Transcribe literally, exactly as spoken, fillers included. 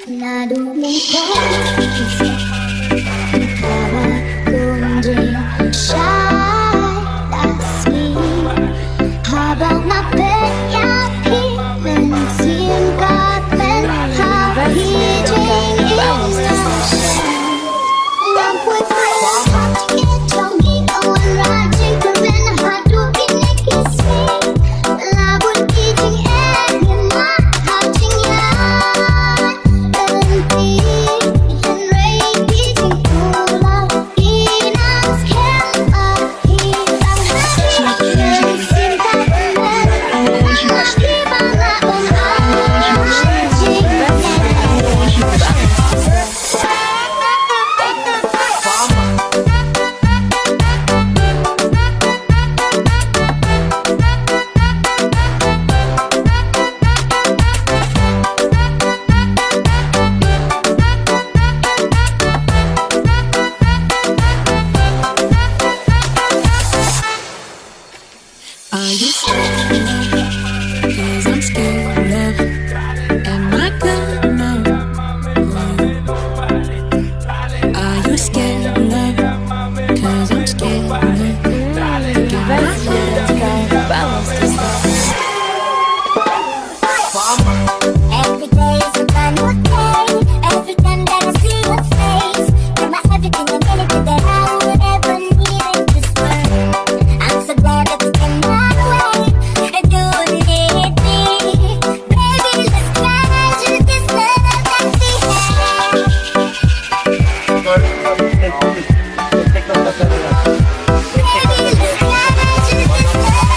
Naduh mynta ka bak kumjuh shai lashai. Haba nga peit ïa phi mynsiem ka pynhap phi jingim. Ngam poi poi ha ki jong ngi, ka wanrah jingkyrmen haduh kine ki sngi. La bun ki jingeh ngi mad ha jingïaid. Are you scared of love? 'Cause I'm scared of love. Am I good enough for you? Are you scared of love? 'Cause I'm scared of love. Every day is a brand new day. Every time that I see your face, you're my everything and anything that I would ever need in this world. I'm so glad that you came my way. And you need me. Baby, let's try to this love that we have. Baby, let's try to this love that we have.